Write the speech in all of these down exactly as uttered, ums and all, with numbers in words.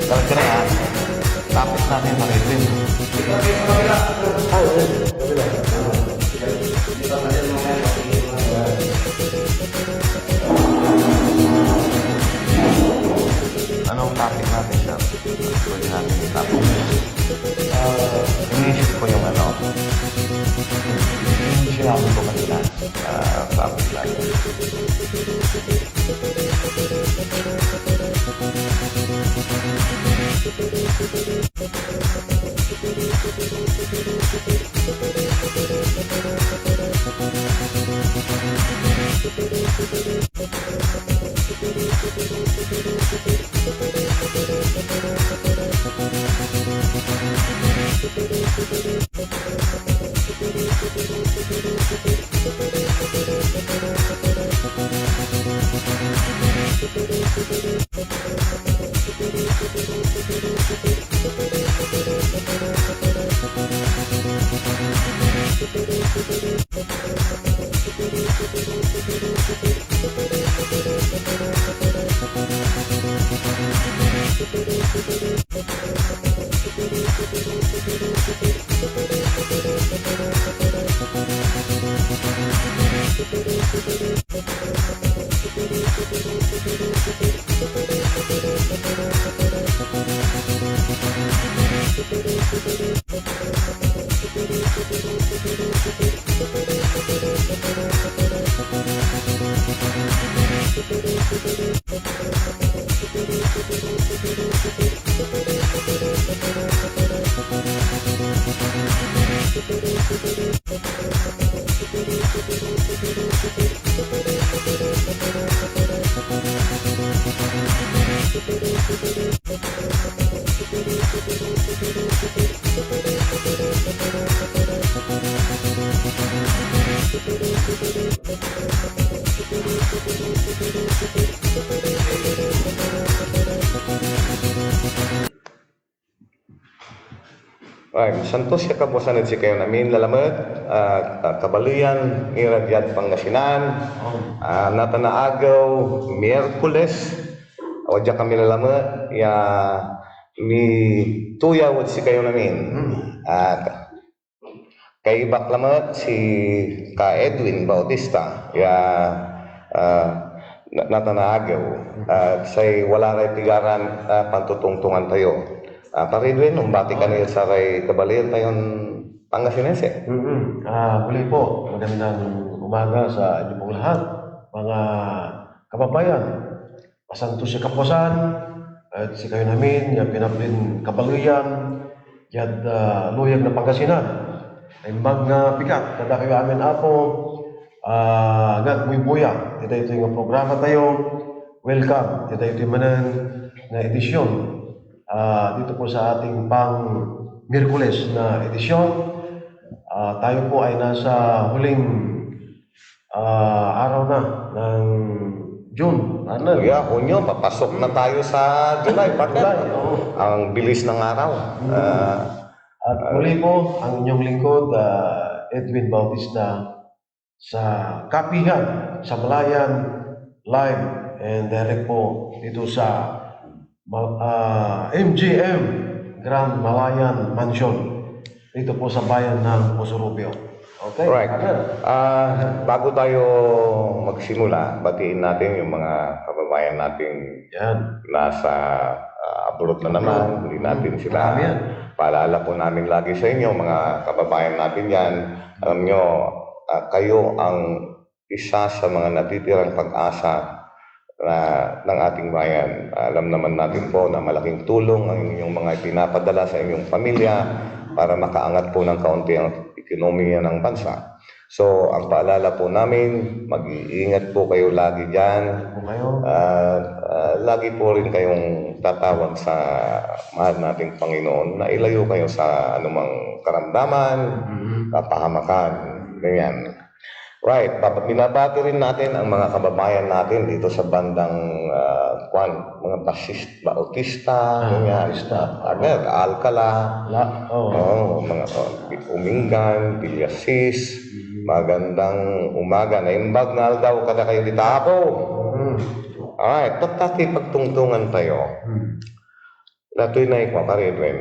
Talaga na, ah. Topic natin, mga idol. Ah, yun. Anong topic natin, sir? Pwede natin i-topic. Ah, iniisip ko yung ano, yung sinabi ko kanina, ah, topic natin. Ay, santos ya kabuasan ed sikayon amin lalamet, ah, ah, kabaleyan ira diad Pangasinan. Oh. Ah, natan a agew, Miyerkules, wadya kami lalamet ya mituyaw ed sikayon amin. Hmm. Ah, kaibak lamet si Ka Edwin Bautista ya, ah, na-, natan a agew. Ah, say wala ray pigaran, ah, pantotongtongan tayo. Ah, Pare Edwin, ombati ka ni ed saray kabaleyan tayon Pangasinense. Mm-mm. Ah, muli po, magandang umaga sa inyo pong lahat, mga kababayan. Masantos ya kabuasan ed sikayon amin ya pinablin kabaleyan diad, ah, luyag na Pangasinan. Imbag na pigat, kada kayo amin, Apo, ah, agak buybuya, itay toy nga programa tayo. Welcome, itay toy manen na edisyon. Ah, dito po sa ating pang Miyerkules na edisyon. Ah, tayo po ay nasa huling, ah, araw na ng June, Arnel. Yeah, Hunyo, papasok na tayo sa July, partner. July, oo. Ang bilis ng araw. Mm. Ah, At muli po, ang inyong lingkod, ah, Edwin Bautista. sa Kapihan, sa Malayan Live, and direct po dito sa Ma-, ah, M G M Grand Malayan Mansion, dito po sa bayan ng Osorobio. Okay, Right. Father? Ah, bago tayo magsimula, batiin natin yung mga kababayan natin Yan. nasa ah, abroad na naman, hindi natin sila Marami yan. Paalala po namin lagi sa inyo, mga kababayan natin yan. Alam nyo, ah, kayo ang isa sa mga natitirang pag-asa na, ng ating bayan. Alam naman natin po na malaking tulong ang inyong mga ipinapadala sa inyong pamilya para makaangat po ng kaunti ang ekonomiya ng bansa. So, ang paalala po namin, mag-iingat po kayo lagi dyan. Po kayo. At ah, lagi po rin kayong tatawag sa mahal nating Panginoon na ilayo kayo sa anumang karamdaman, Mhm. kapahamakan. Ganyan. Right, bab- binabati rin natin ang mga kababayan natin dito sa bandang ah, kwan, mga basis, Bautista, Ah, ganyan. Bautista. Agad, Alcala, La, oh. oh, mga oh, Umingan, Villasis. Magandang umaga. Naimbag na aldaw kada kayo di tapo. Hmm. Ay, tatati pagtungtungan tayo. Hmm. Datoy na ikaw, Pare Edwin.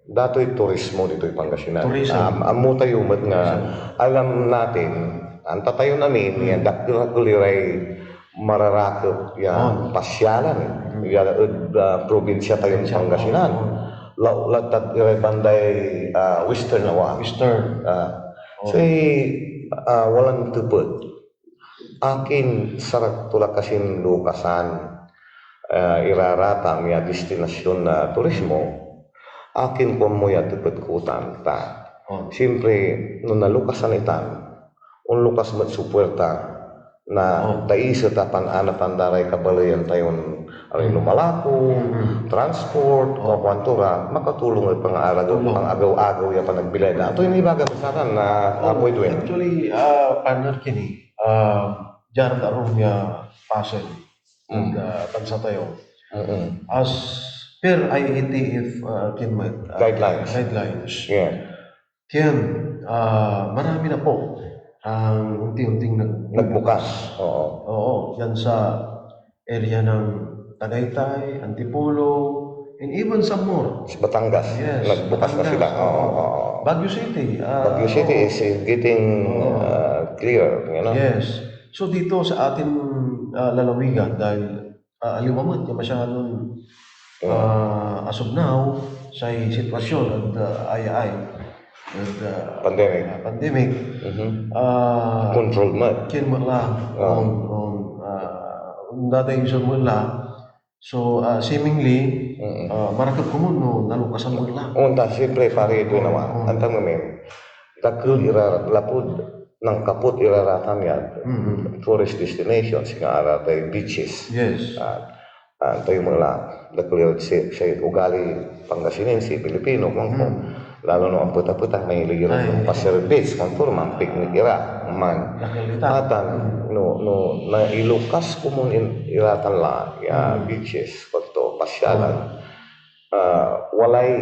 Datoy turismo ditoy Pangasinan. Tourism. Um, ammo tayo met nga alam natin, anta tayo namin, yan, dakdakkel iray mararakep ya Oh. pasyalan ya ed ah, probinsya tayon Probinsya. Pangasinan. Oh. La, latad iray banday ah, western awa. Western. Ah, say ah, walan tepet. Akin sarag to la kasin lukasan ah, iraratan ya destinasyon na turismo. Akin kuan mo ya tepet kutan ta. Oh. Siyempre, no nalukasan itan, onlukas met so puerta na Oh. daiset a pan-anatan da ray kabaleyan tayon aray lumalako, Mhm. transport, o kuanto ra, makatulong ed pangaaragaw, Tulong. pangagew-agew ya panagbilay da. Atoy nibaga mo satan na Oh, Apo Edwin. Actually, ah, partner Kenny, ah, diad arum ya pasen. Mm. Ed ah, bansa tayo. Mm-mm. As per I A T F, ah, kin met, ah, Guidelines. guidelines. Yeah. Ken, ah, marami na po ang unti-unting nag- Nagbukas. Oo. Oo, yan sa area ng Tagaytay, Antipolo, and even some more. Sa Batangas, Yes, nagbukas na Batangas, sila. oo. Oo. Baguio City, ah, Baguio City oo. is getting Oo. uh, clear, you know? Yes. So dito sa atin ah, lalawigan, dahil ah, aliwa met ya masyadon ah, as of now, say sitwasyon ed ah, ay, ay, ed ah, Pandemic. ah, pandemic, Mhm. ah, Control met. Ken met la, Ah. on, on, ah, on dadayew met la. So, ah, seemingly, Mm. ah, marakep komon no nalukasan met la. Onta, siyempre, pare, ito naman. Oo. Antang namin, dakel ira, lapud, nangkapot iraratan yan. Mhm. Tourist destination, singa ara tay beaches. Yes. Ah, ah, tayo mo la, dakel ira si, si ugali Pangasinense, Pilipino, kung Mhm. Lalo no ampet-apet ang mahilig ira Ay. pa-service, kung puro man picnic ira, man. Dakel ita. Atan, no, no, nailukas komon in, iratan la, ya Mhm. beaches, kung pasyalan. Ah, walay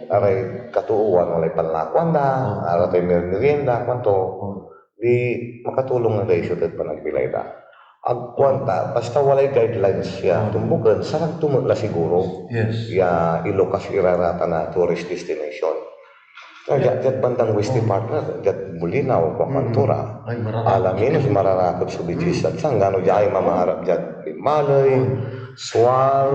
aray katoowan, walay panlakuan da, Oh. aratay mer-, merienda, kuanto, Oh. di makatulong na daiset ed panagbilay da. Agkuan ta, basta walay guidelines ya Oh. tumbuken, sarag to met la siguro. Yes. Ya ilukas iraratan a tourist destination. Kaya diad bandang West Oh. Partner, diad Bulinaw, Cuacuantura. Ay, mararakep. Alamin, mararakep so beaches. At sanggano diay mamaarap diad Limaloy, Sual,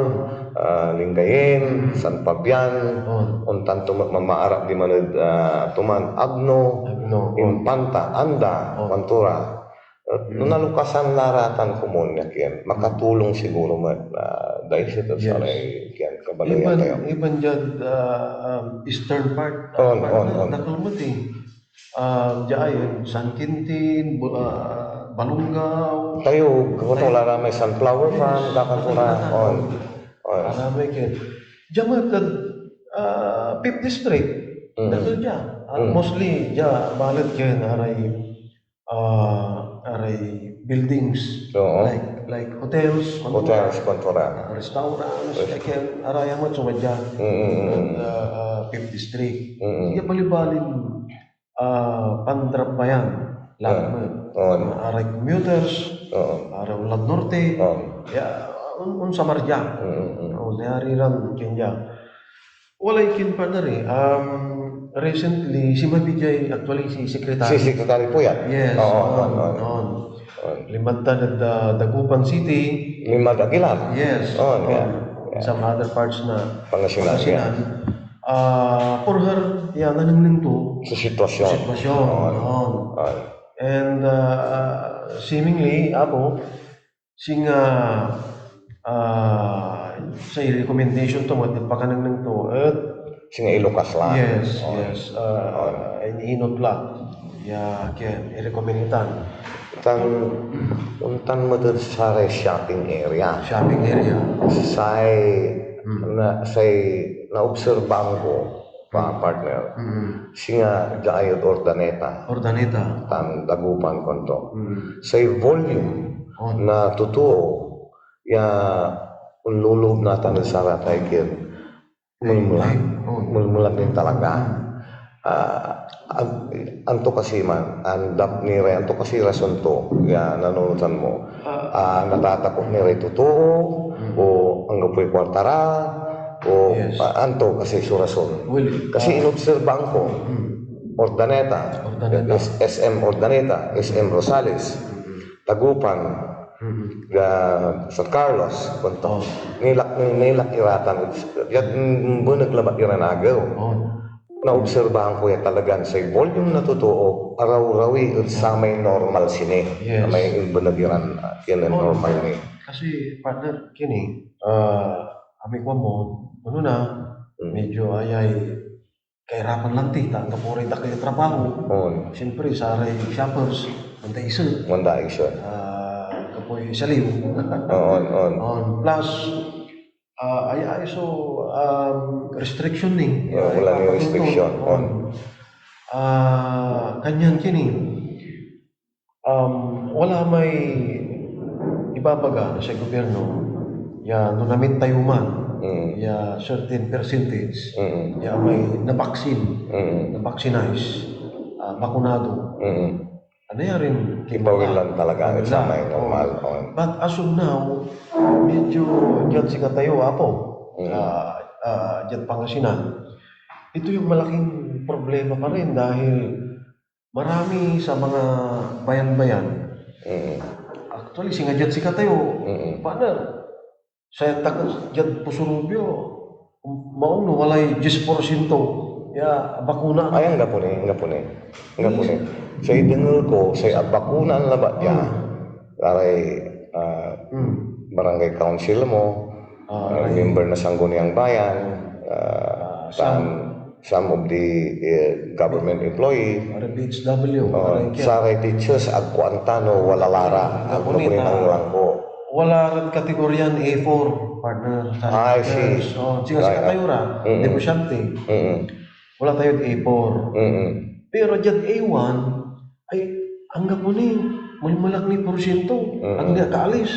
ah, Lingayen, San Fabian, Oh. ontan to ma-, mamaarap diman ed, ah, tuman, Agno, Agno, oh. Infanta, Anda, Oh. Cuacuantura. At no nalukasan la ratan komon ya kien, makatulong siguro met, ah, daiset ed Yes. saray kien kabaleyan Even, tayo. even diad, ah, um, eastern part, On, part on, na, on. dakel met eh. Ah, diay, San Quintin, Bu-, ah, Balongaw. Tayo, kuto la may Sunflower Farm, Cuacuantura, on. On. Aramay kien. Diyan met ed, ah, Fifth District. Mm. Dakel dia. Ah, Mm. mostly dia, balet kien, aray, ah, aray buildings. Oo. Like, like hotels, Hotels, Cuacuantura. Restaurants, Rest- like yan, araya met so dia. Mm, mm, mm. Ah, ah, Fifth District. Mm. Sige, balibalin, ah, pandrabayan. Lahat met. On. Aray commuters, Oo. aray onlad norte. On. Ya, on, onsamar dia. Mm, mm, mm. On, nayari ran kien dia. Walay kien, partner, eh. Um, recently, sinmabi diay, actually, si Secretary. Si Secretary Puyat? Yes, Oo, on, on, on. on. On. Linmad tan ed, ah, Dagupan City. Linmad Aguilar? Yes, On, on. yeah, yeah. Some other parts na Pangasinan, Pangasinan. yeah. Ah, for her, ya, nanengneng to. Sa sitwasyon. Sa sitwasyon, On. on. On. And, ah, seemingly, apo, singa, ah, say recommendation to, ed pakanengneng to, et Singa ilukas la. Yes, On. yes. Ah, On. iniinot la. Ya, kien, i-recommend itan. Tan, ontan met ed saray shopping area. Shopping area. Say, Hmm. na, say naobserbahan ko, pa, Hmm. partner, Hmm. singa diay ed Urdaneta. Urdaneta. Tan Dagupan, kuanto. Hmm. Say volume On. na totoo ya onloloob natan ed saratay kien, melmelang. On. Melmelang din talaga. Hmm. Ah, an-, anto kasi man, andap ni ray, anto kasi rason to, ya nanunotan mo? Ah. Ah, natatakot ni ray totoo, Hmm. o anggapoy kuarta ra, o Yes. ah, anto kasi so rason? Well, Kasi ah, inobserbahan ko, Hmm. Urdaneta, Urdaneta. S-, S M Urdaneta, S M Rosales, Hmm. Dagupan, Mhm. ah, San Carlos, kuanto. Oh. Nilak, nilak iratan, ya, mm, beneg labat iran agew. Oh. Naobserbahan ko ya talagan say volume na totoo, arawrawi ed samay normal sini. Yes. May imbeneg iran, ah, yan ang Oh. normal ni. Kasi, partner, kini, ah, amay kuan mo, ano na, Hmm. medyo ayay kairapan lanti, ta anggapo ray dakel ya trabaho. On. Siyempre, saray shoppers, manda iset. Manda iset. Ah, anggapoy saliw. On, on. On. Plus, ah, ay, ay, so, um, restriction ni. Oh, wala ni restriction. On. On. Ah, kanyan kini, Um, wala may ibabaga na say gobyerno ya no namit tayo man Mm. ya certain percentage Mm. ya may nabaksin, Mm. nabaksinais, ah, bakunado. Mm. Ano ya rin? Ipawil lang talaga Ipawil sa lang. may normal. Oo. On. But as of now, medyo diyan sikatayo, Apo, Mm. ah, ah, diyan Pangasinan. Ito yung malaking problema pa rin dahil marami sa mga bayan-bayan. Mm. Actually, singa diad sikatayo, Mm. partner, say taga diad Poso Rubio, maong no walay dies porsiento ya bakuna. Ay, anggapo ni, anggapo ni. Anggapo ni. Yes. Say dengel ko, say abakunaan labat ya, Mm. saray, ah, Mm. barangay council mo, Ah, ah, right. member na Sangguniang Bayan, ah, Ah, tan some. some of the, eh, government employee. Para B H W, Oh, para kaya. saray teachers, agko anta no wala la ra, Agko agko ni nita. ang rangko. Wala ran kategoryan A four, partner, sa I see. teachers. Oh, singa Right. sikatayo ra, Mm-mm. negosyante. Mm-mm. Wala tayod A four. Mm-mm. Pero diad A one, ay, anggapo ni, melmelak ni porsiento. Mm-mm. Ag ni akaalis.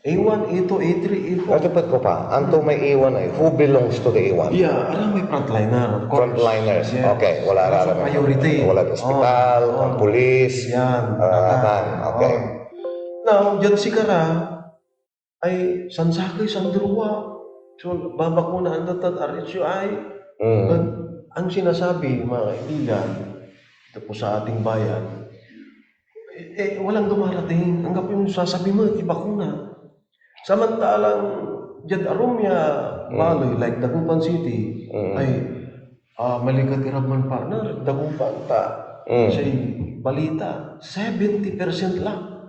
A one, A two, A three, A four. Ito pa ko pa, anto may A one ay, who belongs to the A one? Yeah, aramay frontliner, of course. Frontliners. Yes. Okay, wala Wala ra sa may priority. Wala sa ospital, Oh, ang oh. pulis, Yan, ah, atan. atan. Okay. Oh. Now, diyan sikara, ay sansakey, sandruwa. So, babakunaan da tan R H U I. Mm. But ang sinasabi, mga kaibigan, ito po sa ating bayan, eh, eh, walang dumarating. Anggapo yung sasabi mo, ibakuna. Samantalang diad arum ya Mm. baley, like Dagupan City, Mm. ay, ah, maliket ira man, partner, Dagupan ta. Mm. Say balita, seventy percent lang.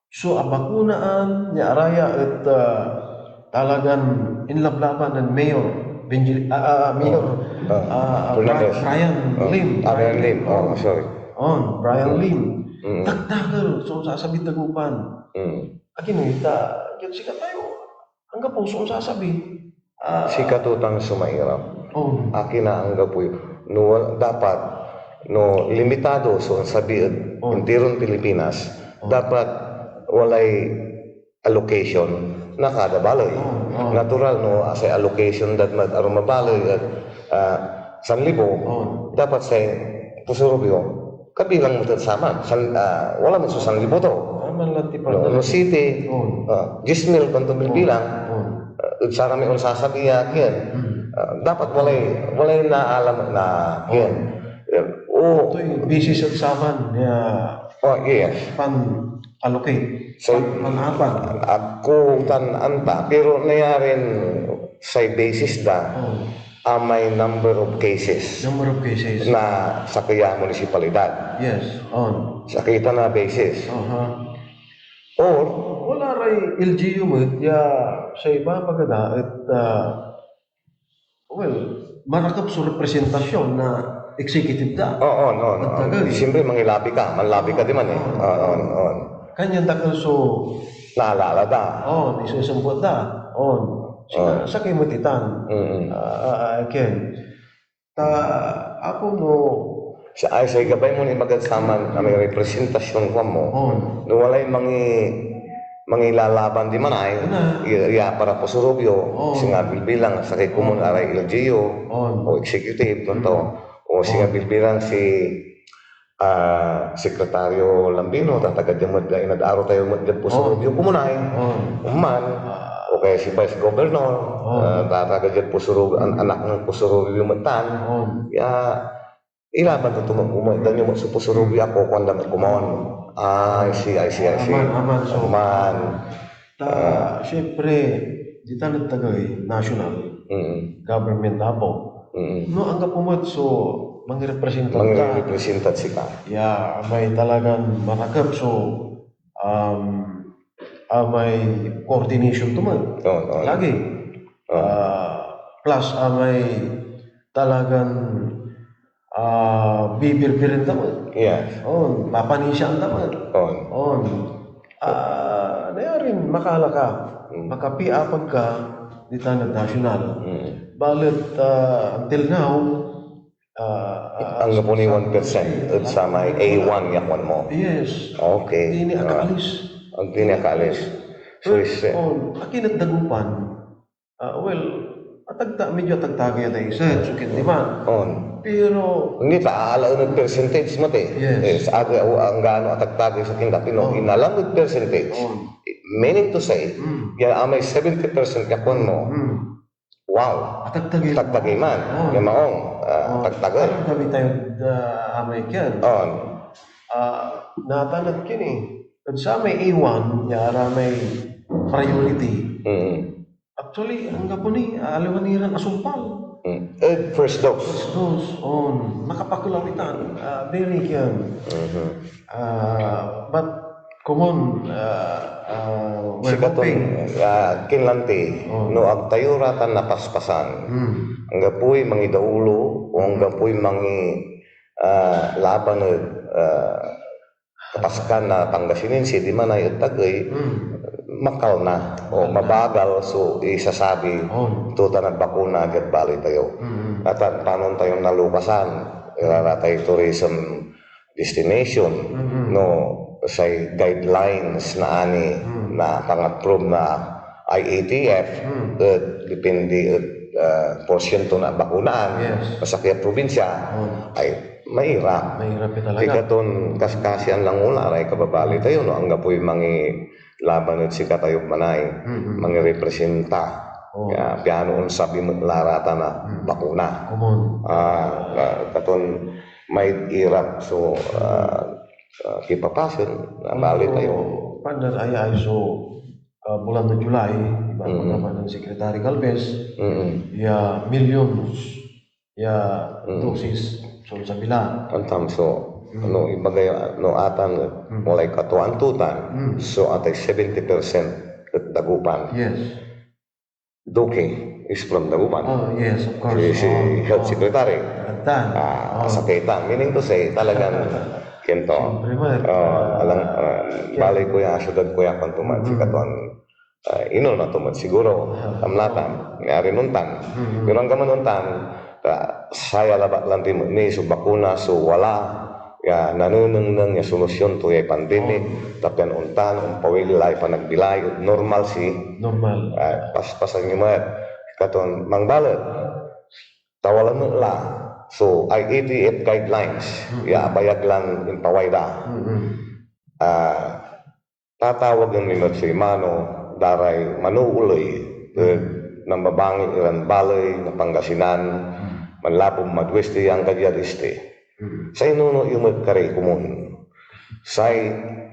So, abakunaan ya araya et, ah, talagan inlablaban nen Mayor Benji-, ah, ah, Mayor, Oh. ah, ah, Fernandez. Bri-, Brian Oh. Lim. Ah, Brian Lim. Oh, sorry. On, Brian Mm. Lim. Mm. Taktakel so sasabi Dagupan. Mm. Akin ita, diad sikatayo. Anggapo so sasabi. Ah, Sikato tan so mairap. Oh. Akin a anggapoy, no, wal-, dapat, no, limitado so sabi ed Oh. interon Pilipinas, Oh. dapat walay allocation na kada baley. Oh, oh. Natural, no, say allocation dat met arum a baley et, ah, sanlibo, Oh. dapat say Poso Rubio, kabilang met ed saman. San, ah, wala met so sanlibo to. Ah, manlatipan No, na. no, city, Oh. ah, diez mil kuanto mil Oh. bilang. Oh. Ah, ed saramay onsasabi ya, kien. Hmm. Ah, dapat walay, walay naalam na, kien. Oh. Eh, oh. Ito'y basis ed saman ya Oh, yes. pan-allocate, So, pan-, pan-apan. Agko tan anta, pero nayarin say basis da, Oh. amay number of cases Number of cases. na sakey a munisipalidad. Yes, on. Sakey tan a basis. Aha. Or Wala ray L G U met ya say ibabaga da et, ah, well, marakep so representasyon na executive da. Oo, on, on, Ed on. taga, eh. Siyempre, mangilabi ka. Manlabi ka diman, eh. Oo, Oo, on, on. Kanyan dakel so Naalala da. Oh, isusempet da. On. Sika-, Oh. sakey met itan. Mm-mm. Ah, ah, ah, Ken. Ta, Apo, no. Sa, ay, say gabay mon ibagad saman amay representasyon, kuan mo. On. No walay mangi-, mangilalaban diman ay, Una. i-, iyapara Puso Rubio, On. singa bilbilang, sakey komun, aray L G U, On. o executive, tonto. Mm. O singa On. bilbilang si, ah, Secretario Lambino, ta taga dia met, inad aro tayo met diad Puso Oh. Rubio, kumun ay. Oh. Oman, Ah. o kaya si Vice Governor, Oh. ah, ta taga diad Puso Rubio, an-, anak ng Puso Rubio met tan. Oh. Ya, ilaban to, tuma-, kumun, dan yung met so Puso Rubio, ako, kuan da met kumun. Ah, I see, I see, I see. Aman, aman, so, Oman. Ta, Ah. siyempre, ditan ed taga, eh, national Mm. government, Apo. Mm. No, anggapo met so mangirepresenta ta. Mangirepresenta sika. Ya, may talagan marakep so, um, amay coordination to met. Oo, oo. Lagi. Oo. Ah, plus amay talagan, ah, bibirbiren ta met. Yes. On, papanisiaan ta met. On. On. Ah, nayarin makala ka, Mm. makapiapag ka ditan ed national. Mm. Balet, ah, until now, ah, ah, Anggapo ni sa-, one percent ed samay A one ya kuan mo. Yes. Okay. Ag ni Ah. akaalis. Ag ni akaalis. So, Well, is, eh, on, akin et Dagupan, Ah, well, atagta-, medyo atagtagey a daiset so kindiman. On. Pero Hindi, ta aalaen ed percentage met, eh. Yes. Yes, ag-, o, anggano atagtagey so kinda, pero Oh. inalam ed percentage. Oh. Meaning to say, Mm. yan amay seventy percent ya kuan mo. Mm. Wow. Atagtagey. Atagtagey man. Oh. Yan maong, ah, Oh. atagtagey. Alam kami tayo, ah, amay kian. On. Ah, natan et kini. Ed samay A one, ya aramay priority. Mm. Actually, anggapo ni, ah, aliwa ni ran asumpal. Mm. Ed first dose. First dose, on. Makapakelaw itan, ah, very young. Mhm. Ah, but, komon, ah, ah, we're Sikaton, hoping. ah, kinlanti, Oh. no ag tayo ra tan napaspasan, Hmm. anggapoy mangidaulo, o anggapoy mangi-, ah, laban ed, ah, Kapaskan na Pangasinense, diman ay ed tagey, Hmm. makal na, o Makal na. mabagal so isasabi Oh. to tan nagbakuna diad baley tayo. Hmm. At, at panon tayon nalukasan, irara tayoy tourism destination, Hmm. no, say guidelines na ani Hmm. na pang-approve na I A T F, Hmm. et depende et, ah, porsyento na bakunaan Yes. sa sakey a probinsya, Hmm. ay Mairap. Mairap ya talaga. Sikaton kaskasian lang mo la ray kababaley tayo, no? Anggapoy mangilaban ed sikatayo manay, Mm-hmm. mangirepresenta. Oh. Ya, piano onsabi met la ra ta na Mm. bakuna. Komon. Ah, ah, katon may irap so, ah, ah, kipapasen na baley tayo. Pero, partner, aya ay so, ah, bulan na July, iba Mm-hmm. pa naman ng Secretary Galvez, Mm-hmm. ya millions ya Mm. dosis so onsabi la. Antam so, Mm. no, ibaga yo, no, atan, Mm. walay katuaan to tan, Mm. so atay seventy percent et Dagupan. Yes. Duque is from Dagupan. Oh, yes, of course. Si, si Oh, health oh. secretary. Atan. Ah, Oh. sakey tan. Meaning to say, talagan, kento. Siyempre, Mar. Oh, alang, ah, Ah, yeah. baley ko ya, syudad ko ya, kwanto man, Mm. sikatuan. Ah, inona to met siguro, Ah. amlatan, mayari nontan. Mm-hmm. Pero anggaman ontan, ah, saya labat lanti met ni so bakuna so wala ya nanenengneng ya solusyon to yay pandemic, Oh. ta pian ontan, ompawil lay panagbilay ed normalcy. Normal. Ah, paspasan yo met. Katon mangbalet, ta wala met la So, I A T F guidelines, Mm. ya abayag lan impaway da. Mm-mm. Ah, tatawagen mi met so imano da ray manooley ed Mm. nambabangi iran baley na Pangasinan, Mm. manlapud Madueste ya anggad yad Este. Mm. Say nunot yo met karay komun. Say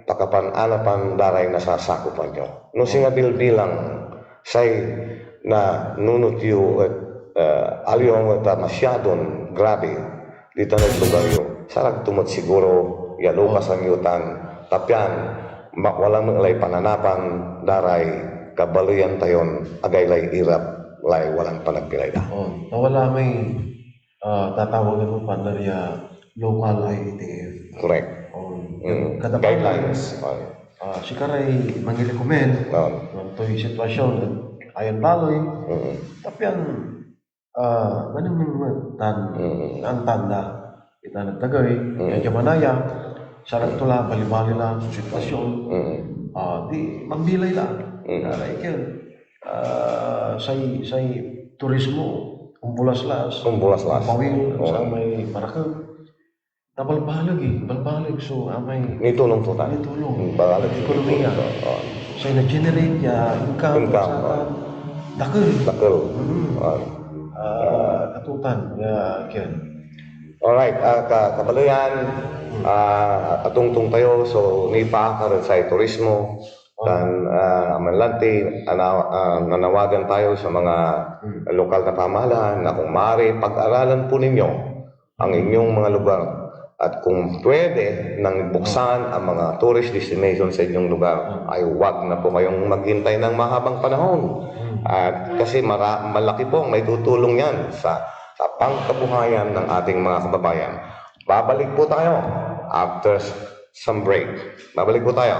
pakapananapan da ray nasasakopan yo. No singa bilbilang say nanunot yo et, eh, aliwan et, ah, masyadon grabe ditan ed lugar yo, sarag to met siguro ya lukasan yo tan, ta pian ma-, wala met lay pananapan da ray kabaleyan tayon agaylay irap lay walan panagbilay da. Oh, ta wala may ah, tatawagen mo, partner, ya local I A T F. Correct. Oh, Mm. kada guidelines. Oh. Ah, sikaray mangirekomend, Oh. no, toy sitwasyon, ayan baloy, Mm. ta pian, ah, nanengneng met tan Mm. naantan da, itan ed tagey, Mm. ya diad manaya, sarag to la, balibali la so sitwasyon, Mm. ah, di, mambilay la. Mm. Ah, like yun. Ah, say, say turismo, ombulaslas. Ombulaslas. Pawil, Oo. Samay marakep. Nabalbaleg eh, balbaleg. So, amay Nitulong to tan. Nitulong. Hmm, balbaleg so Ekonomiya. Nitulong to. Oo. Say na-generate ya income, Income, sa oo. Dakel. Dakel. Mm. Oo. Ah, katutan, ya, Ken. Alright, ah, ka-, kabaleyan, Hmm. ah, atongtong tayo, so, nipaakar ed say turismo, Tan, ah, manlanti, ana-, ah, nanawagan tayo sa mga Hmm. lokal na pamahalaan na kung maaari, pag-aralan po ninyo ang Hmm. inyong mga lugar. At kung pwede, nang buksan Hmm. ang mga tourist destination sa inyong lugar, Hmm. ay wag na po kayong maghintay ng mahabang panahon. Hmm. At kasi mara-, malaki po ang maitutulong yan sa, sa pangkabuhayan ng ating mga kababayan. Babalik po tayo after s-, some break. Babalik po tayo.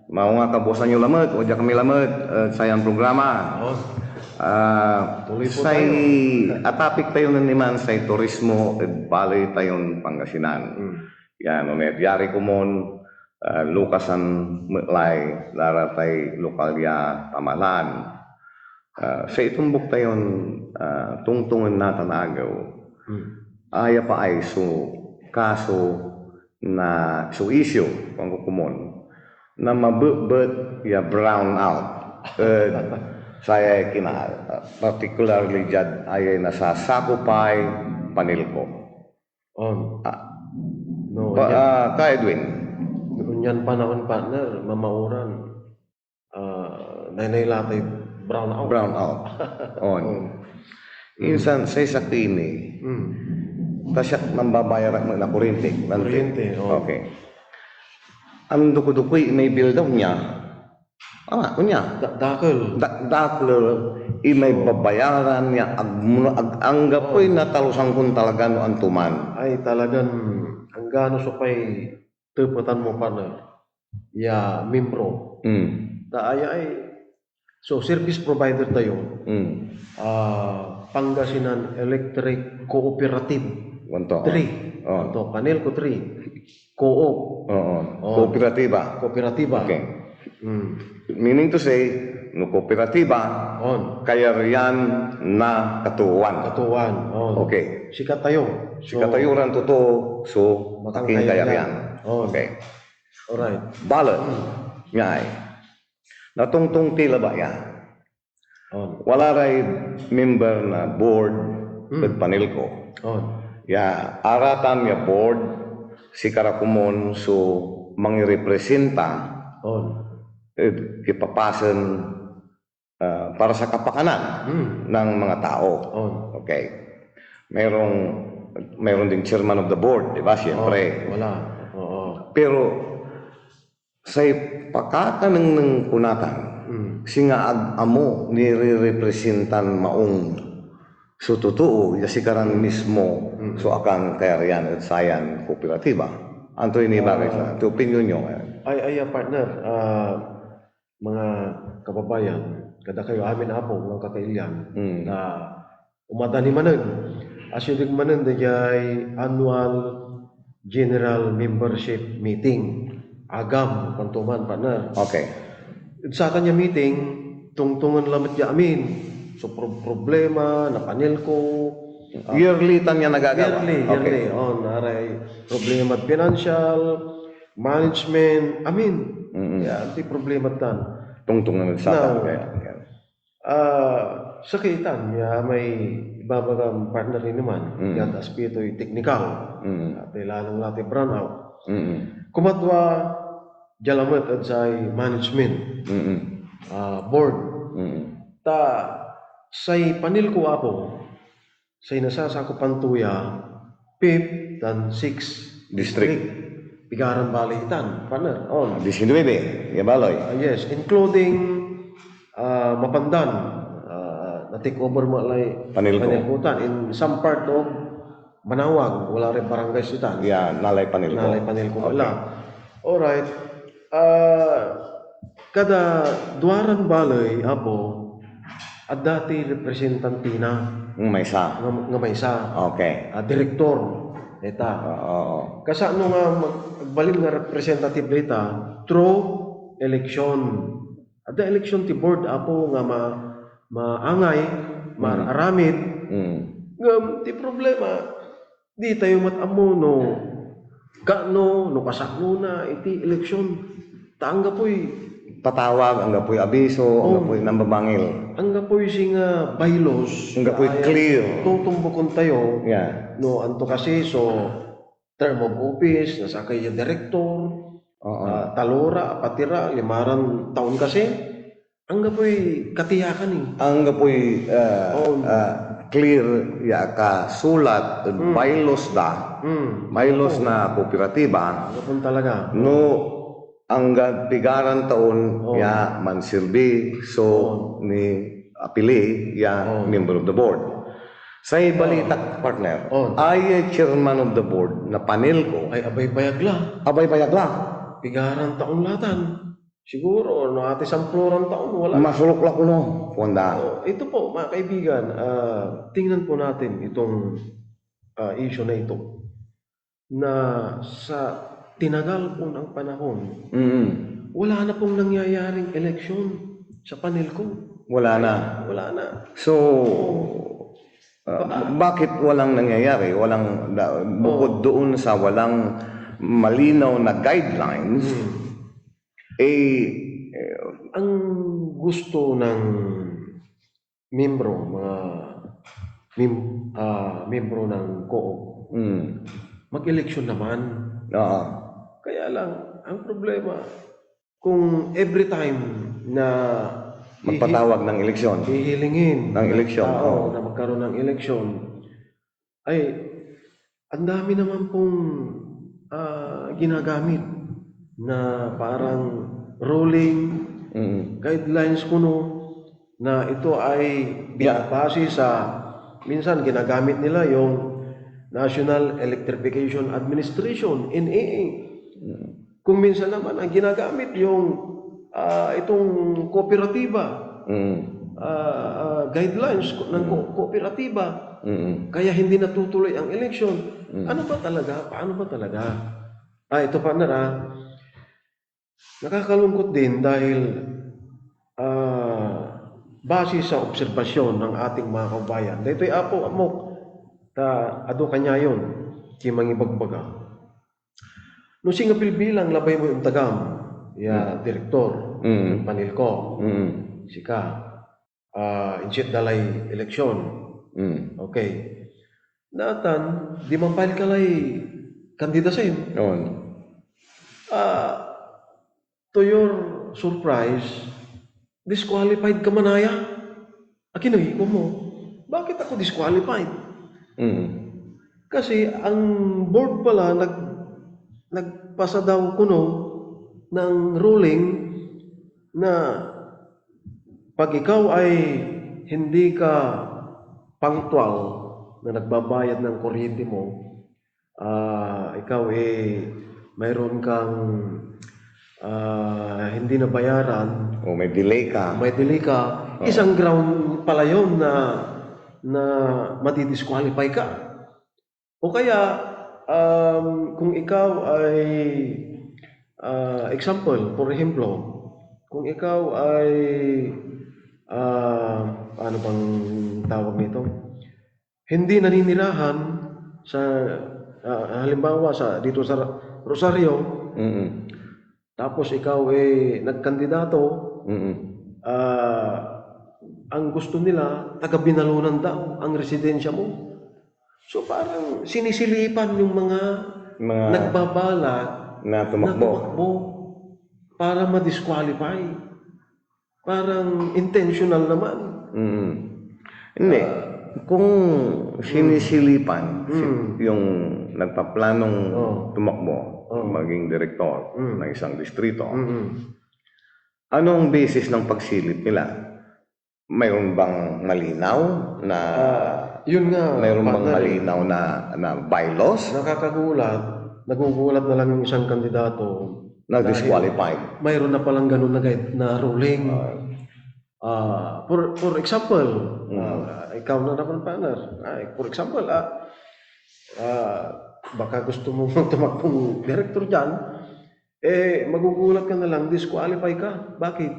Maong a kabuasan yo lamet, o dia kami lamet, ed sayan programa. Oh. Ah, Tuloy po say tayo. A topic tayo nen iman say turismo ed baley tayon Pangasinan. Hmm. Yan, no, may diari komon, ah, lukasan met lay daratay lokal ya pamalan. Ah, say itumbok tayon, ah, tongtongen natan agew, Hmm. aya pa ay so kaso na, so issue, kuanko komon, na mabetbet ya brownout ed sayay kina-, particularly diad ayay nasasakopay Panelco. On. Ah, No, pa, yan. Ah, ka Edwin. Onyan panahon, partner, mamaoran. Ah, naynay la tay brownout. Brownout. On. On. Insan, say sakey ni. Hmm. Ta siak mambabayar ak na kuryente. Kuryente, oo. Okay. Andukudukoy may bill daw nia. Ama, onia. Da-, dakel. Da-, dakel, imay babayaran nia, ag mo, ag, anggapoy natalusan kon talaga no antoman. Ay, talagan, anggano so pay tepetan mo, partner, ya miembro. Mm. Ta aya ay, so, service provider tayo, Mm. ah, Pangasinan Electric Cooperative. Wanto, oh. Three. Oh. Wanto, Panelco three. Co-op. Oo. Oh. Kooperatiba. Kooperatiba. Okay. Mm. Meaning to say, no kooperatiba, On. kayarian na katooan. Katooan, on. Okay. Sikatayo. So, Sikatayo ran totoo so akin kayarian. On. Okay. Alright. Balet, Hmm. ngay, natongtong ti labat ya. On. Wala ray member na board Hmm. ed Panelco. On. Ya, aratan ya board, sikara komon so mangirepresenta On. ed kipapasen, ah, para sa kapakanan Hmm. ng mga tao. On. Okay. Merong, meron ding chairman of the board, di ba? Siyempre. On. Wala. Oo. Pero say pakakanengneng ko natan, Mm. singa ag amo nirerepresentan maong so totoo ya sikaran mismo Mm. so akan kayarian ed sayan kooperatiba. Antoy nibagay Ah. sa, antoy opinyon yo? Ay, ay, ah, partner, ah, mga kababayan, kada kayo amin, Apo, mga kakailian, Mm. na Omatan imanen, asideg manen da diay annual general membership meeting. Agam, kuanto man, partner. Okay. Ed satan ya meeting, tongtongen lamet ya amin so pro-, problema na Panelco. Ah, Yearly tan ya nagagawa? Yearly, Okay. yearly. Oh, naray problemad financial, management, amin. Mm-mm. Ya, antoy problema tan. Tongtongen ed satan, Now, okay. Ah, sakey tan ya may ibabagam, partner, nin iman, Mm. diad aspetoy teknikal. Mm. At lalong la tay brownout. Mm. Kumadwa, dia lamet ed say management, Mm. ah, board. Mm. Ta say Panelco, Apo, say nasasakopan to ya fifth tan sixth District. District. Pigaran baley tan, partner? On. Diecinuebe ya baley. Ah, yes, including, ah, Mapandan. Ah, na-take over mo lay Panelco. Panelco tan. In some part of Manawag, wala ray barangay sitan. Ya, nalay Panelco. Nalay Panelco Okay. la. Alright. Ah, kada duaran baley, Apo, adda ti representanti na. Mm, maysa. Nga, nga maysa. Okay. Ah, direktor, eta. Oo, oo. Kasano nga mag-, agbalin nga representative da ita through election. Adda election ti board, Apo, nga ma-, maangay, Mm. maaramid. Mm. Ngem ti problema, di tayo met ammo no kano, no kasano na iti eleksyon. Ta anggapoy patawag, anggapoy abiso, Oh. anggapoy nambabangil. Anggapoy singa bylaws. Anggapoy Ay, clear. Tutumbukon tayo. Yeah. No, anto kasi so term of office na sakey ya direktor, Oo. ah, talora, apatira, limaran taon kasi. Anggapoy katiyakan, eh. Anggapoy, ah, Oo. ah, clear ya akasulat ed Hmm. bylaws da. Hmm. Bylaws Oo. na kooperatiba. Anggapo talaga. No, anggad pigaran taon Oo. ya mansilbi so Oo. niapili ya Oo. member of the board. Say Oo. balita, partner, Oo. ay chairman of the board na Panelco. Ay, abaybayag la. Abaybayag la. Pigaran taon la tan. Siguro, no, ati samploran taon, wala. Masulok la kuno, kuanda. So, ito po, mga kaibigan, ah, tingnan po natin itong, ah, issue na ito. Na sa tinagal po ng panahon, Mm. wala na pong nangyayaring eleksyon sa Panelco. Wala na. Wala na. So, ah, bakit walang nangyayari? Walang, da-, bukod doon sa walang malinaw na guidelines, Hmm. eh, eh, Ang gusto ng miyembro, mga mim-, ah, miyembro ng COOG, Mm. mag-eleksyon naman. Oo. Kaya lang, ang problema, kung every time na Magpatawag ng eleksyon. hihilingin Ng ng eleksyon, tao oo. na magkaroon ng eleksyon, ay, ang dami naman pong, ah, ginagamit na parang ruling, Mm. guidelines kuno na ito ay Yeah. binabase sa, minsan ginagamit nila yung National Electrification Administration, N E A. Mm. Kung minsan naman, ang ginagamit yung, ah, itong kooperatiba, Mm. ah, ah, guidelines ko-, ng ko-, Mm. kooperatiba. Mm. Kaya hindi natutuloy ang eleksyon. Mm. Ano ba talaga? Paano ba talaga? Ah, ito, partner, ah. Nakakalungkot din dahil, ah, base sa obserbasyon ng ating mga kababayan, daytoy Apo Amok, ta ado kanyayon, kimangibagbaga. No singa bilbilang labay moy ontagam ya Mm. direktor Mm. ng Panelco, Mm. sika, ah, inset da lay eleksyon. Mm. Okay. Natan, di mampile ka lay kandidasim. On. Ah, to your surprise, disqualified ka manaya. Akin ey, kuan mo, "Bakit ako disqualified?" Mm. Kasi ang board pala nag-, nagpasa daw kuno ng ruling na pag ikaw ay hindi ka punctual na nagbabayad ng kuryente mo, ah, ikaw, eh, mayroon kang, ah, hindi nabayaran, O may delay ka. may delay ka, Oo. isang ground pala yun na, na madidisqualify ka. O kaya, um, kung ikaw ay, ah, example, for ehemplo, kung ikaw ay, ah, ano bang tawag nito? Hindi naninirahan sa, ah, halimbawa, sa, dito sa Rosario, Mm. tapos ikaw, eh, nagkandidato, Mm. ah, ang gusto nila, taga Binalonan daw ang residensya mo. So, parang sinisilipan yung mga Mga nagbabalak na tumakbo. na tumakbo para ma-disqualify. Parang intentional naman. Mm. Hindi. Ah. Kung Mm. sinisilipan si, Mm. yung nagpaplanong Oh. tumakbo, Oh. maging direktor Mm. ng isang distrito, Mm. anong basis ng pagsilip nila? Mayroon bang malinaw na, Ah, yun nga, mayroon bang partner, eh. malinaw na, na bylaws? Nakakagulat, nagugulat na lang yung isang kandidato Na dahil disqualified. mayroon na palang ganun na guide, na ruling. Ah. Ah, for, for example, Mm. ah, ikaw na naman, partner. Ay, for example, ah, ah, baka gusto mo tumakbong direktor dyan, eh, magugulat ka na lang, disqualify ka. Bakit?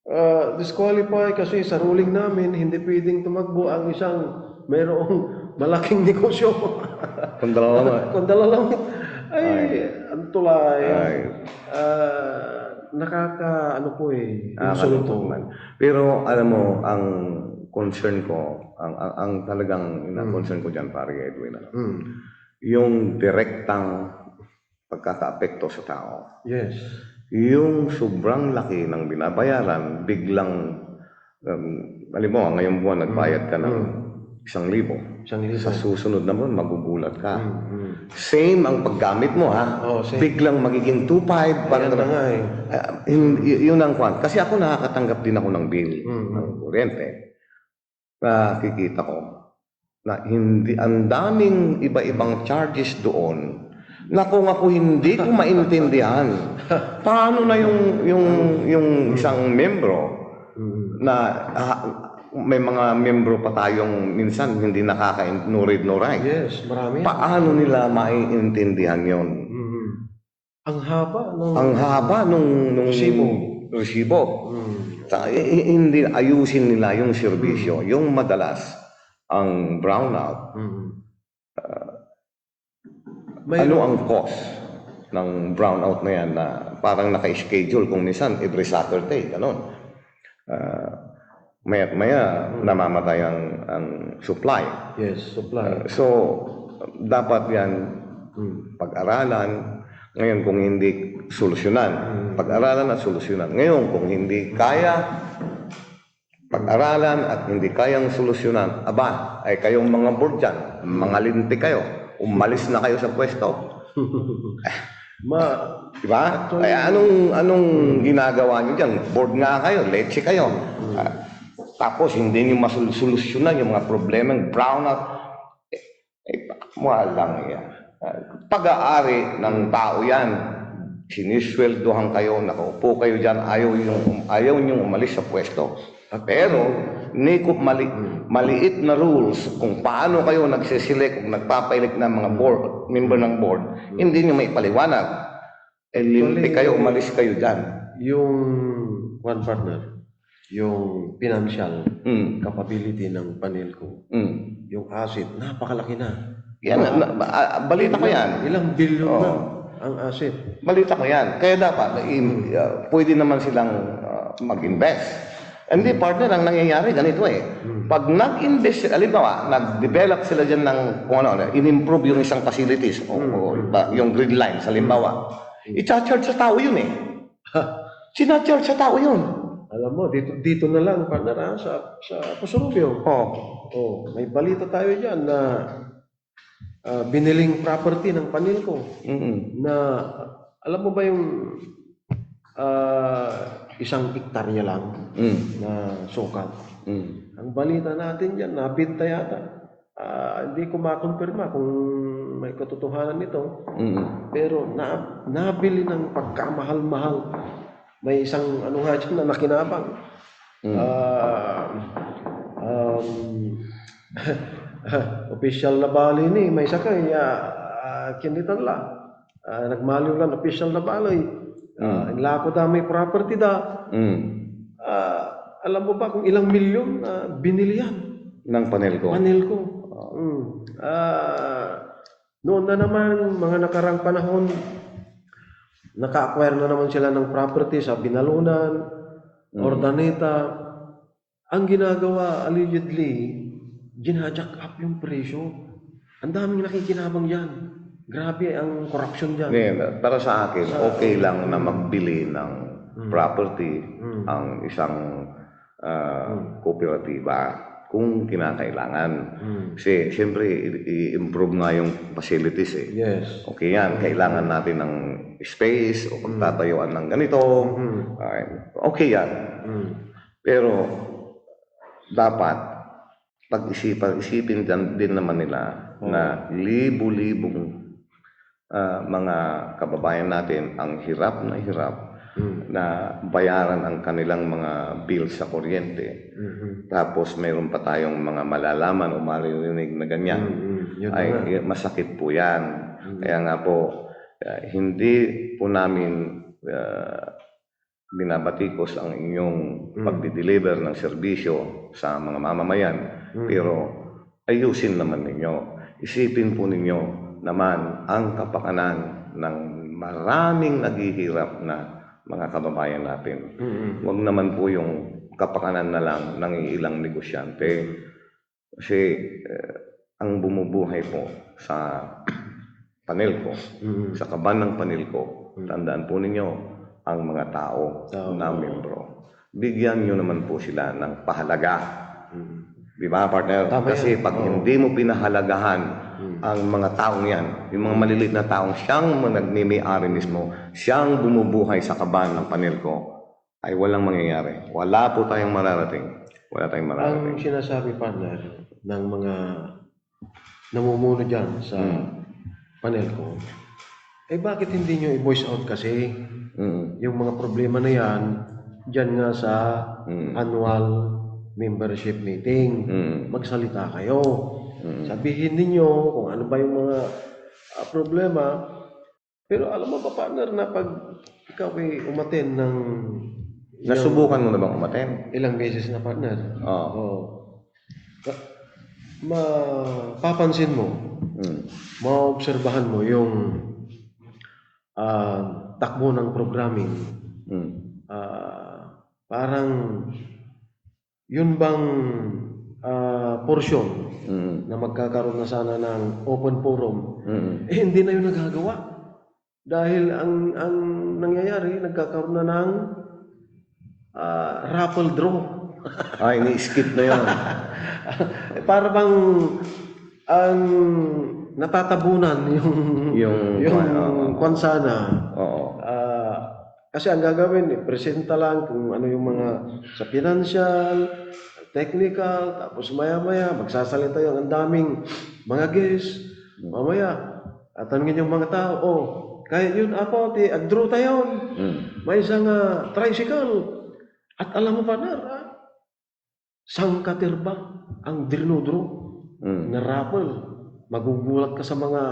Ah, disqualify kasi sa ruling namin, hindi pwedeng tumakbo ang isang mayroong malaking negosyo. Kung dalawa lang. Kung dalawa lang. Ay, Ay. ang tulay. Ay. Ah, nakaka-, ano po eh, Nakakalungkot insulto. man. Pero alam mo, ang concern ko, ang, ang, ang talagang ina-, Hmm. concern ko dyan, pare Edwin, ano, Hmm. yung direktang pagkakaapekto sa tao. Yes. Yung sobrang laki ng binabayaran, biglang, um, halimbawa, ngayong buwan, nagbayad ka ng Hmm. isang libo. Isang libo. Sa susunod naman, magugulat ka. Hmm, hmm. Same ang paggamit mo, ha? Oh, same. Biglang magiging two five, Ayan parang na nga eh. Ah, yun, y-, yun ang kwan. Kasi ako, nakakatanggap din ako ng bill Hmm, ng hmm. kuryente. Nakikita ko na hindi, ang daming iba-ibang charges doon Naku, nga po, hindi ko maintindihan. Paano na yung, yung, yung isang miyembro Mm. na, ah, may mga miyembro pa tayong minsan hindi nakakain-, no read, no write. Yes, marami. Paano nila maiintindihan yon? Mm. Ang haba ng Ang haba nung, nung Resibo. resibo. Mm. Sa, i-, i-, hindi, ayusin nila yung serbisyo. Mm. Yung madalas, ang brownout. Mm. Ah, Mayroon ano ang cause ng brownout na yan na parang naka-schedule kung minsan every Saturday, ganon? Ah, maya't maya, Hmm. namamatay ang, ang supply. Yes, supply. Ah, so, dapat yan Hmm. pag-aralan. Ngayon, kung hindi solusyonan, Hmm. pag-aralan at solusyonan. Ngayon, kung hindi kaya, pag-aralan at hindi kayang solusyonan, aba, ay kayong mga board dyan, mangalinti kayo, umalis na kayo sa pwesto. Ma- Di ba? Actually, Kaya anong, anong ginagawa nyo dyan? Board nga kayo, leche kayo. Hmm. Ah, tapos hindi nyo masolusyonan yung mga problemang brownout. Eh, walang yan. Ah, pag-aari ng tao yan. Sinisweldohan kayo, nakaupo kayo dyan, ayaw yung, ayaw niyong umalis sa pwesto. Pero, nikup mali, Hmm. maliit na rules kung paano kayo nagsiselect o nagpapailik ng mga board, member ng board, Hmm. hindi niyo maipaliwanag. Eh, limpi Actually, kayo, umalis kayo dyan. Yung, one partner, yung financial Hmm. capability ng Panelco, Hmm. yung asset, napakalaki na. Yan, na, na, ah, balita ko yan. Ilang bilyon Oo. na ang asset. Balita ko yan. Kaya dapat, im-, ah, pwede naman silang, ah, mag-invest. Hindi, Hmm. partner, ang nangyayari, ganito eh. Hmm. Pag nag-invest, halimbawa, nag-develop sila dyan ng kung ano, in-improve yung isang facilities o, Hmm. o ba, yung grid lines, halimbawa, Hmm. i-charge sa tao yun eh. Sina-charge sa tao yun. Alam mo, dito, dito na lang, partner, ah, sa, sa Pasurubio. Oh. Oh, may balita tayo dyan na, ah, biniling property ng Panelco Mm. na, alam mo ba yung, ah, isang ektarya lang Mm. na sukat? Mm. Ang balita natin dyan, nabenta yata. Ah, hindi ko makumpirma kung may katotohanan nito. Mm. Pero na-, nabili ng pagkamahal-mahal. May isang ano nga dyan na nakinabang. Mm. Ah, um, opisyal na bali ni, may sakey, ah, ah, kinitan la. Ah, nagmaliw lan opisyal na baley. Ah, Mm. inlako da may property da. Mm. Ah, alam mo ba kung ilang milyon na binili yan? Ng Panelco. Panelco. Oo. Mm. Ah, noon na naman, mga nakarang panahon, naka-acquire na naman sila ng property sa Binalunan, Mm. Urdaneta. Ang ginagawa, allegedly, ginajack up yung presyo. Ang daming nakikinabang dyan. Grabe ang korupsyon dyan. Ngayon, para sa akin, Sa okay lang na magbili ng Hmm. property Hmm. ang isang, ah, Hmm. kooperatiba kung kinakailangan. Hmm. Kasi, siyempre, i-, i-improve nga yung facilities eh. Yes. Okay yan, Hmm. kailangan natin ng space o Hmm. pagtatayuan ng ganito. Hmm. Ah, okay yan. Hmm. Pero dapat pag-isipan, isipin din, din naman nila Hmm. na libo-libong, ah, mga kababayan natin ang hirap na hirap Hmm. na bayaran ang kanilang mga bills sa kuryente. Mhm. Tapos mayroon pa tayong mga malalaman o maririnig na ganyan. Mm, mm. Yun na Ay, nga. y-, masakit po yan. Mm. Kaya nga po, ah, hindi po namin, ah, binabatikos ang inyong Mm. pagdi-deliver ng serbisyo sa mga mamamayan. Mm. Pero ayusin naman ninyo. Isipin po ninyo naman ang kapakanan ng maraming naghihirap na mga kababayan natin. Mm. Huwag naman po yung kapakanan na lang ng iilang negosyante. Mm. Kasi, eh, ang bumubuhay po sa Panelco, Mm. sa kaban ng Panelco, Mm. tandaan po ninyo, ang mga tao Tao, na oo. miyembro. Bigyan nyo naman po sila ng pahalaga. Mm. Di ba, partner? Tama Kasi yan. pag Oo. hindi mo pinahalagahan Mm. ang mga taong yan, yung mga maliliit na taong siyang nagmimay-ari mismo, siyang bumubuhay sa kaban ng Panelco, ay walang mangyayari. Wala po tayong mararating. Wala tayong mararating. Ang sinasabi, partner, ng mga namumuno dyan sa Hmm. Panelco, Eh, bakit hindi nyo i-voice out kasi Mm. yung mga problema na yan, dyan nga sa Mm. annual membership meeting. Mm. Magsalita kayo. Mm. Sabihin ninyo kung ano ba yung mga, ah, problema. Pero alam mo ba, partner, na pag ikaw ay umaten ng Nasubukan mo na bang umaten? Ilang beses na, partner. Oo. Oo. Ka-, mapapansin mo, Mm. maobserbahan mo yung, ah, takbo ng programming. Mm. Ah, parang yun bang, ah, porsyon Mm. na magkakaroon na sana ng open forum, Mm. eh, hindi na yun nagagawa. Dahil ang, ang nangyayari, nagkakaroon na ng, ah, raffle draw. Ah, ini-skip na yun. Para bang ang natatabunan yung, Yung, yung kwan, oo. kwan sana. Oo. Ah, kasi ang gagawin, ipresenta lang kung ano yung mga sa financial, technical, tapos maya-maya, magsasalita yung ang daming mga guests. Hmm. Mamaya, tatanungin yung mga tao, "Oh, kaya yun, apo, ti, ag-draw tayo. Hmm. May isang, ah, tricycle." At alam mo, partner, ah, sangkaterba ang drinodro Mm. na raffle. Magugulat ka sa mga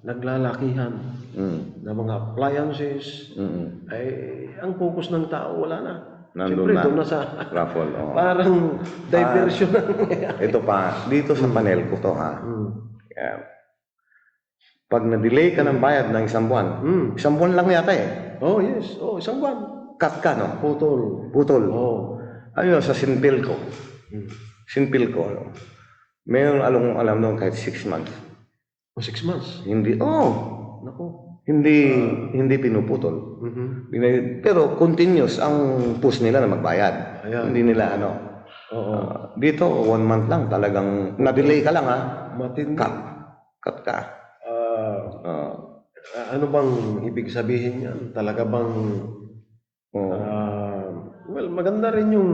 naglalakihan Mm. na mga appliances. Mm. Ay, ang focus ng tao, wala na. Nandun Siyempre, na. doon na sa Raffle, oo. parang Ah, diversion ang nangyayari. ito pa, dito sa Mm. panel ko to, ha? Mm. Yeah. Pag na-delay ka ng bayad ng isang buwan, Mm. isang buwan lang yata eh. Oh, yes. Oh, isang buwan. Cut ka, no? Putol. Putol. Oh. Ano yun, sa Sinpilco? Mm. Sinpilco, ano? Mayroon along alam doon kahit six months. Oh, six months? Hindi, oh. Nako. Hindi, Ah. hindi pinuputol. Mhm. Binay-, pero continuous ang push nila na magbayad. Ayan. Hindi nila ano. Oo. Ah, dito, one month lang talagang na-delay ka lang, ha? Matindi. Cut. Cut ka. Ah, Ah. a-, ano bang ibig sabihin niyan? Talaga bang, Oo. ah, well, maganda rin yung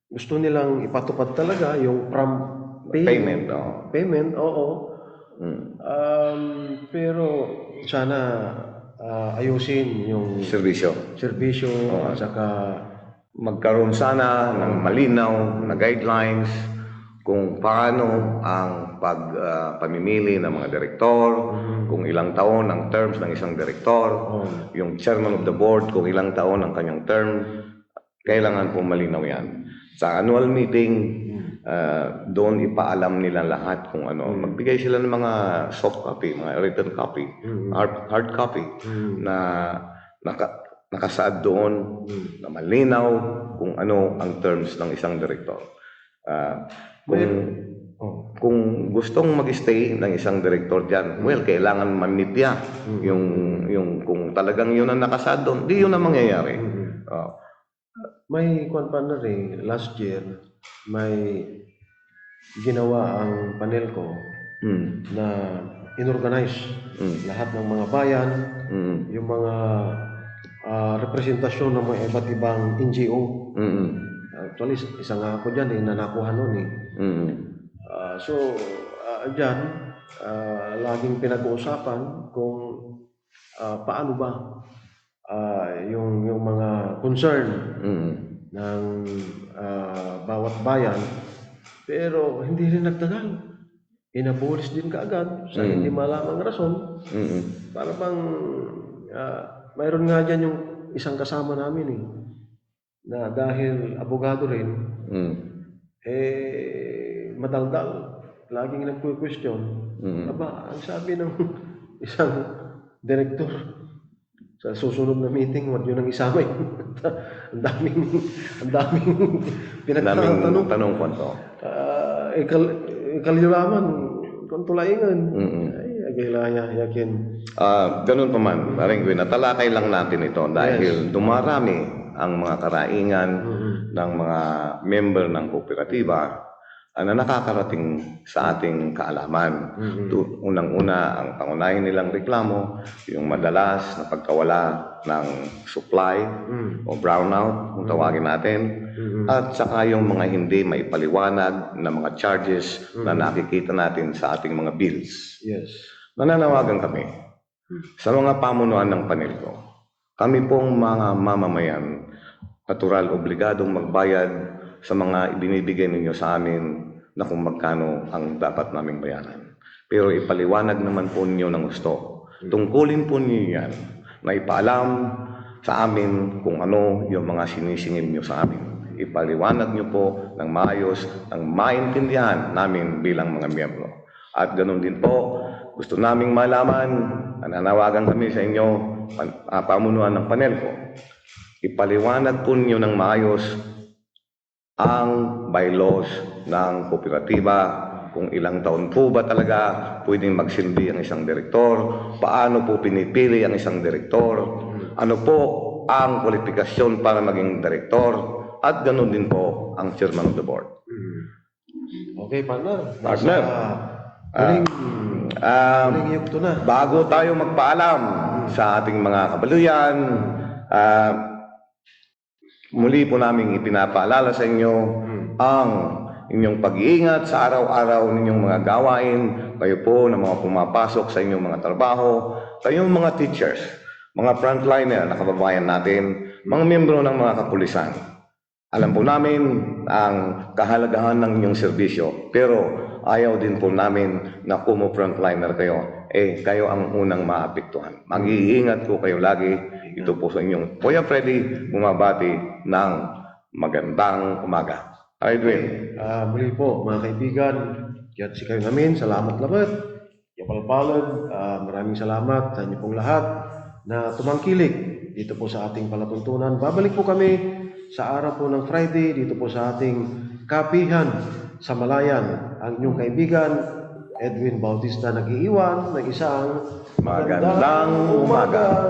gusto nilang ipatupad talaga, yung prompt pay-, Payment, oo. payment, oo. Mm. Um, pero sana, ah, ayusin yung Serbisyo. serbisyo Oo. at saka Magkaroon sana ng malinaw na guidelines kung paano ang pag, ah, pamimili ng mga direktor, Mm. kung ilang taon ang terms ng isang direktor, Oh. yung chairman of the board, kung ilang taon ang kanyang term, kailangan pong malinaw yan. Sa annual meeting, Mm. ah, doon ipaalam nila lahat kung ano. Mm. Magbigay sila ng mga soft copy, mga written copy, Mm. hard, hard copy Mm. na naka-, nakasaad doon Mm. na malinaw kung ano ang terms ng isang direktor. Ah, kung, Well, oh. kung gustong mag-stay ng isang direktor dyan, Mm. well, kailangan ma-meet niya Mm. yung, yung kung talagang yun ang nakasaad doon, di yun ang mangyayari. Mm. Oh. May kwan, partner, eh, last year, may ginawa ang panel ko Mm. na inorganize Mm. lahat ng mga bayan, Mm. yung mga, ah, representasyon ng mga iba't ibang N G O. Mm. Actually, is-, isa nga ako dyan, eh, na nakuha nun, eh. Mm. Ah, so, ah, dyan, ah, laging pinag-uusapan kung, ah, paano ba, ah, yung, yung mga concern Mm. ng, ah, bawat bayan. Pero hindi rin nagtagal. Inabolis din kaagad sa Mm. hindi malamang rason. Mm. Para bang, ah, mayroon nga dyan yung isang kasama namin eh, na dahil abogado rin, Mm. eh, madaldal, laging nagkukwestiyon. Mm. Aba, ang sabi ng isang direktor, sa susunod na meeting, wag nyo nang isama yun. Ang daming, ang daming Ang daming pinagtatanong. tanong, kwanto. Ah, ikal-, ikalyo laman, kung tulaingan. Mm-mm. Ay, agay la ya, yakin. Ah, ganun pa man, Mm. Paring Gwen, natalakay lang natin ito dahil Yes. dumarami ang mga karaingan Mm-mm. ng mga member ng kooperatiba, ah, na nakakarating sa ating kaalaman. Mm-mm. Tu-, unang-una, ang pangunahin nilang reklamo, yung madalas na pagkawala ng supply Mm. o brownout, kung Mm. tawagin natin, Mm-mm. at saka yung mga hindi maipaliwanag na mga charges na Mm. nakikita natin sa ating mga bills. Yes. Nananawagan kami sa mga pamunuan ng panel ko. Kami pong mga mamamayan, natural, obligadong magbayad sa mga ibinibigay ninyo sa amin na kung magkano ang dapat naming bayaran. Pero ipaliwanag naman po ninyo ng husto. Tungkulin po ninyo yan na ipaalam sa amin kung ano yung mga sinisingil nyo sa amin. Ipaliwanag nyo po ng maayos, ng maintindihan namin bilang mga miyembro. At ganun din po, gusto naming malaman, nananawagan kami sa inyo, pan-, ah, pamunuan ng panel ko. Ipaliwanag po ninyo ng maayos ang bylaws ng kooperatiba, kung ilang taon po ba talaga pwedeng magsilbi ang isang direktor, paano po pinipili ang isang direktor, ano po ang kwalifikasyon para maging direktor, at ganun din po ang chairman of the board. Hmm. Okay, partner. Partner. Nasa Ah, huling, ah, huling yugto na. Bago tayo magpaalam sa ating mga kabaluyan, ah, muli po naming ipinapaalala sa inyo Hmm. ang inyong pag-iingat sa araw-araw ninyong mga gawain, kayo po na mga pumapasok sa inyong mga trabaho, kayong mga teachers, mga frontliner na kababayan natin, mga miyembro ng mga kapulisan. Alam po namin ang kahalagahan ng inyong serbisyo, pero ayaw din po namin na kumo frontliner kayo. Eh, kayo ang unang maapektuhan. Mag-iingat po kayo lagi. Ito po sa inyong Kuya Freddy, bumabati ng magandang umaga. Hi, Edwin. Ah, muli po, mga kaibigan, kaya't sikayon amin, salamat labat. Yapalpalad, ah, maraming salamat sa inyo pong lahat na tumangkilik dito po sa ating palatuntunan. Babalik po kami sa araw po ng Friday dito po sa ating Kapihan sa Malayan. Ang inyong kaibigan, Edwin Bautista, nag-iiwan ng isang Magandang umaga.